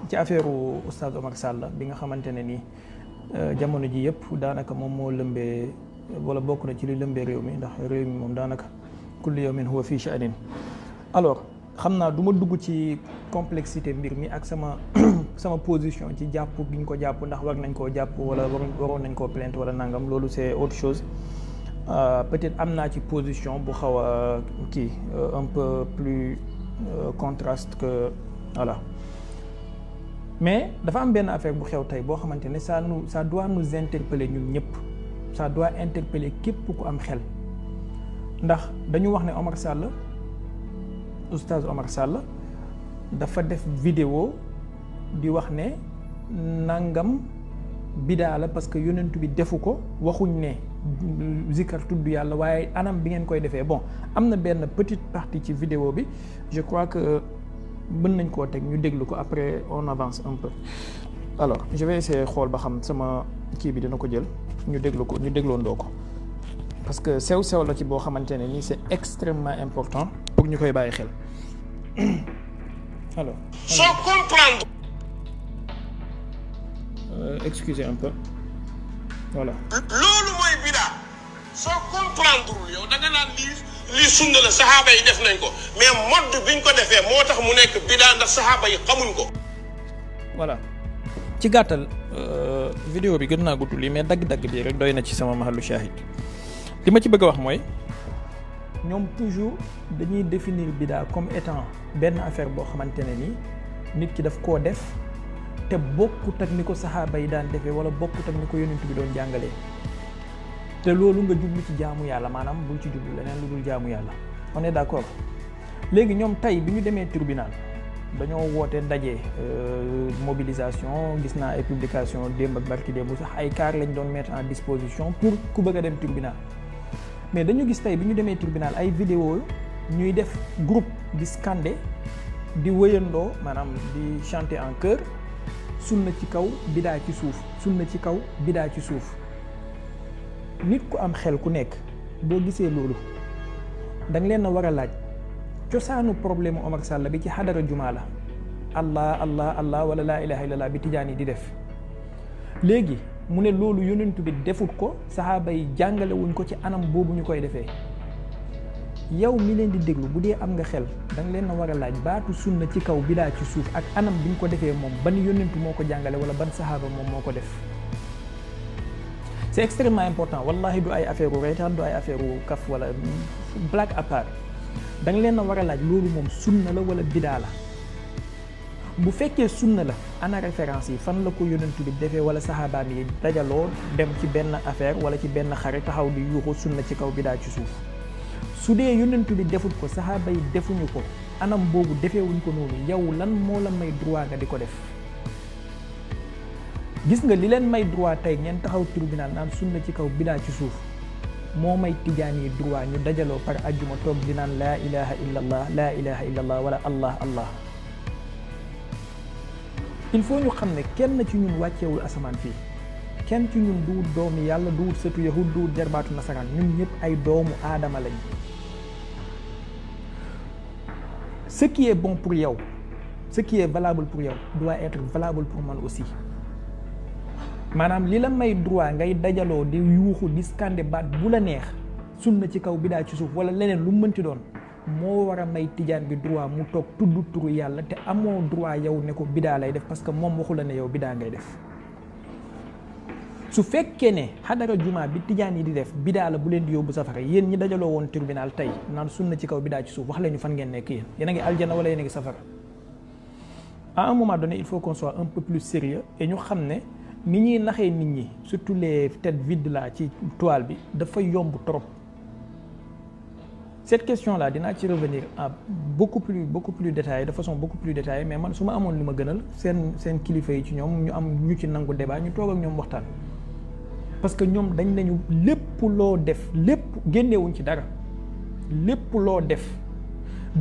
ci affaire oustaz Omar Sall bi nga xamante ne ni jamono ji yëpp daanaka moom moo lëmbee wala bokk na ci li lëmbee réew mi ndax réew mi moom daanaka kullu yawmin huwa fii sha'nin. alors xam naa du ma dugg ci complexité mbir mi ak sama position ci jàpp gi ñu ko jàpp ndax war nañ koo jàpp wala waroon nañ koo plainte wala nangam loolu c'est autre chose. Peut-être am naa ci position bu xaw a kii un peu plus contraste que voilà. mais dafa am benn affaire bu xew tey boo xamante ne ça doit nous interpeller ñun ñëpp ça doit interpeller képp ku am xel ndax dañu wax ne Omar Sall oustaz Omar Sall dafa def vidéo di wax ne nangam bidaa la parce que yonent bi defu ko waxuñ ne zikar tudd yàlla waaye anam bi ngeen koy defee bon am na benn petite partie ci vidéo bi je crois que mën nañ koo teg ñu déglu ko après on avance un peu. alors je vais essayer xool ba xam sama kii bi dina ko jël ñu déglu ko ñu dégloondoo ko parce que sew la ci boo xamante ne nii c'est extrêmement important pour ñu koy bàyyi xel. alors soo comprendre. excusez un peu voilà. loolu mooy bidaa soo comprendre yow da nga naan lii sunna la saxaaba yi def nañ ko mais mode biñ ko defee moo tax mu nekk bidaa ndax saxaaba yi xamuñ ko. voilà ci gàttal vidéo bi gën naa gudd lii mais dagg-dagg bi rek doy na ci sama mahallu shahid li ma ci bëgg a wax mooy ñoom toujours dañuy définir bidaa comme étant benn affaire boo xamante ne ni nit ki daf koo def te bokkut ak ni ko saxaaba yi daan defee wala bokkut ak ni ko yonent bi doon jàngalee. te loolu nga jublu ci jaamu yàlla maanaam bul ci jublu leneen lu dul jaamu yàlla on est d'accord léegi ñoom tey bi ñu demee tribunal dañoo woote ndaje mobilisation gis naa ay publication démb ak barki démb sax ay car lañ doon mettre en disposition pour ku bëgg a dem tribunal mais dañu gis tey bi ñu demee tribunal ay vidéo ñuy def groupe di scander di wëyandoo maanaam di chanter en chœur sunna ci kaw bidaa ci suuf sunna ci kaw bidaa ci suuf nit ku am xel ku nekk boo gisee loolu da nga leen a war a laaj cosaanu problème Omar Sall bi ci xadara jumaa la allah wala laa ilaha illallah bi tijaan yi di def léegi mu ne loolu yonent bi defut ko saxaaba yi jàngale wuñ ko ci anam boobu ñu koy defee yow mi leen di déglu bu dee am nga xel da nga leen a war a laaj baatu sunna ci kaw bidaa ci suuf ak anam bi ñu ko defee moom ban yonent moo ko jàngale wala ban saxaaba moom moo ko def. c'est extrêmement important wallahi du ay affaire u reetaan du ay affaire u kaf wala blague à part da nga leen a war a laaj loolu moom sunna la wala bidaa la bu fekkee sunna la ana référence yi fan la ko yonent bi defee wala saxaabaam yi dajaloo dem ci benn affaire wala ci benn xare taxaw di yuuxu sunna ci kaw bidaa ci suuf su dee yonent bi defut ko saxaaba yi defuñu ko anam boobu defeewuñ ko noonu yow lan moo la may droit nga di ko def gis nga li leen may droit tey ngeen taxaw tribunal naan sunna ci kaw bidaa ci suuf moo may tijaan yi droit ñu dajaloo par ajjuma toog di naan laa ilaha illa allah wala allah il faut ñu xam ne kenn ci ñun wàcceewul asamaan fii kenn ci ñun duwut doomu yàlla duwut sëtu yahud duwut jarbaatu nasaraan ñun ñëpp ay doomu aadama lañ ce qui est bon pour yow ce qui est valable pour yow doit être valable pour man aussi maanaam li la may droit ngay dajaloo di yuuxu di scandé baat bu la neex sunna ci kaw bidaa ci suuf wala leneen lu mënti doon moo war a may tijaan bi droit mu toog tudd turu yàlla te amoo droit yow ne ko bidaa lay def parce que moom waxu la ne yow bidaa ngay def su fekkee ne xadara jumaa bi tijaan yi di def bidaa la bu leen di yóbbu safara yéen ñi dajaloo woon tribunal tey naan sunna ci kaw bidaa ci suuf wax leen ñu fan ngeen nekk yéen a ngi aljana wala yéen a ngi safara à un moment donné il faut qu'on soit un peu plus sérieux et ñu xam ne ni ñuy naxee nit ñi surtout les têtes vides là ci toile bi dafa yomb trop cette question là dinaa ci revenir à beaucoup plus détaillé de façon beaucoup plus détaillée mais man su ma amoon li ma gënal seen kilifa yi ci ñoom ñu am ñu ci nangu débat ñu toog ak ñoom waxtaan parce que ñoom dañ nañu lépp loo def lépp génnewuñ ci dara lépp loo def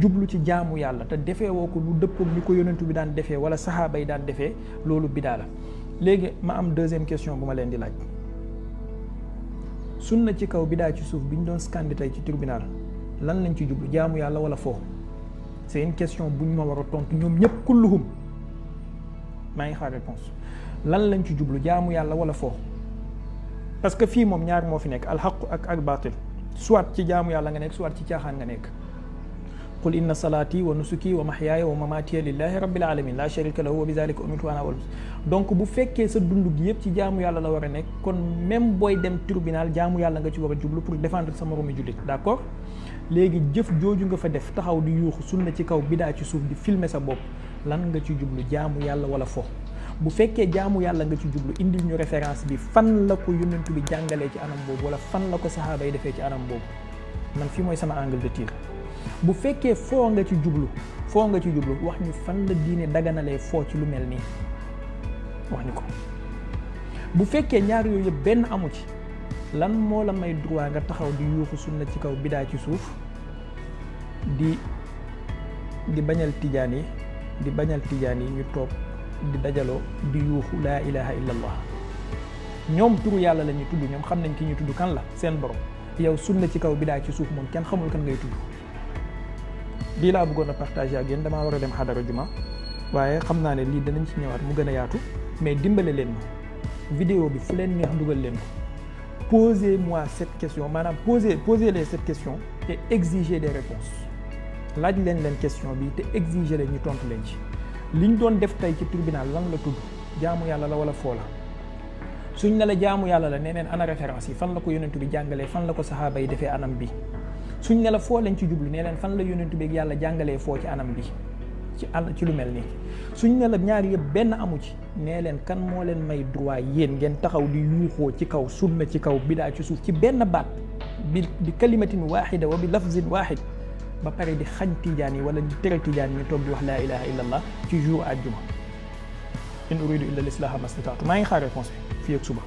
jublu ci jaamu yàlla te defee woo ko lu dëppoog ni ko yonentu bi daan defee wala saxaaba yi daan defee loolu bidaa la léegi ma am deuxième question bu ma leen di laaj sunna ci kaw bidaa ci suuf bi ñu doon scandé tey ci tribunal lan lañ ci jublu jaamu yàlla wala foo c'est une question buñ ma war a tontu ñoom ñëpp kulluhum maa ngi xaar réponse lan lañ ci jublu jaamu yàlla wala foo parce que fii moom ñaar moo fi nekk alxaq ak albaatil soit ci jaamu yàlla nga nekk soit ci caaxaan nga nekk qul inna salaati wa nusuki wa mahyaaya wa mamaatiya lillahi rabbil alamin la sharika lahu wa bi zalika umirtu wa ana awwalul muslimin donc bu fekkee sa dund gi yëpp ci jaamu yàlla la war a nekk kon même booy dem tribunal jaamu yàlla nga ci war a jublu pour défendre sa moroomi jullit d'accord léegi jëf jooju nga fa def taxaw di yuuxu sunna ci kaw bidaa ci suuf di filmer sa bopp lan nga ci jublu jaamu yàlla wala fo bu fekkee jaamu yàlla nga ci jublu indil ñu référence bi fan la ko yonent bi jàngalee ci anam boobu wala fan la ko saxaaba yi defee ci anam boobu man fii mooy sama angle de tir bu fekkee foo nga ci jublu wax ñu fan la diine daganalee foo ci lu mel nii wax ñu ko bu fekkee ñaar yooyu yëpp benn amu ci lan moo la may droit nga taxaw di yuuxu sunna ci kaw bidaa ci suuf di bañal tijaan yi ñu toog di dajaloo di yuuxu laa ilaha illallah ñoom turu yàlla la ñuy tudd ñoom xam nañ ki ñuy tudd kan la seen borom yow sunna ci kaw bidaa ci suuf moom kenn xamul kan ngay tudd lii laa bëggoon a partager ak yéen damaa war a dem xadara juma waaye xam naa ne lii danañ ci ñëwaat mu gën a yaatu mais dimbale leen ma vidéo bi fu leen neex dugal leen ko posez-moi cette question maanaam posez-les cette question et exigez des réponses laaj leen question bi te exiger leen ñu tontu leen ci liñ doon def tey ci tribunal lan la tudd jaamu yàlla la wala foo la suñ ne la jaamu yàlla la nee neen ana référence yi fan la ko yonentu bi jàngalee fan la ko saxaaba yi defee anam bi suñ ne la foo lañ ci jublu nee leen fan la yonentu bi ak yàlla jàngalee foo ci anam bi ci lu mel nii suñ ne la ñaar yëpp benn amu ci nee leen kan moo leen may droit yéen ngeen taxaw di yuuxoo ci kaw sunna ci kaw bidaa ci suuf ci benn baat bi kalimatin waahida wa bi lafzin waahid ba pare di xañ tijaan yi wala di tere tijaan yi ñu toog di wax laa ilaha illa allah ci jour àjjuma in uridu illa l islaha mastataatu maa ngi xaar réponse bi fii ak suba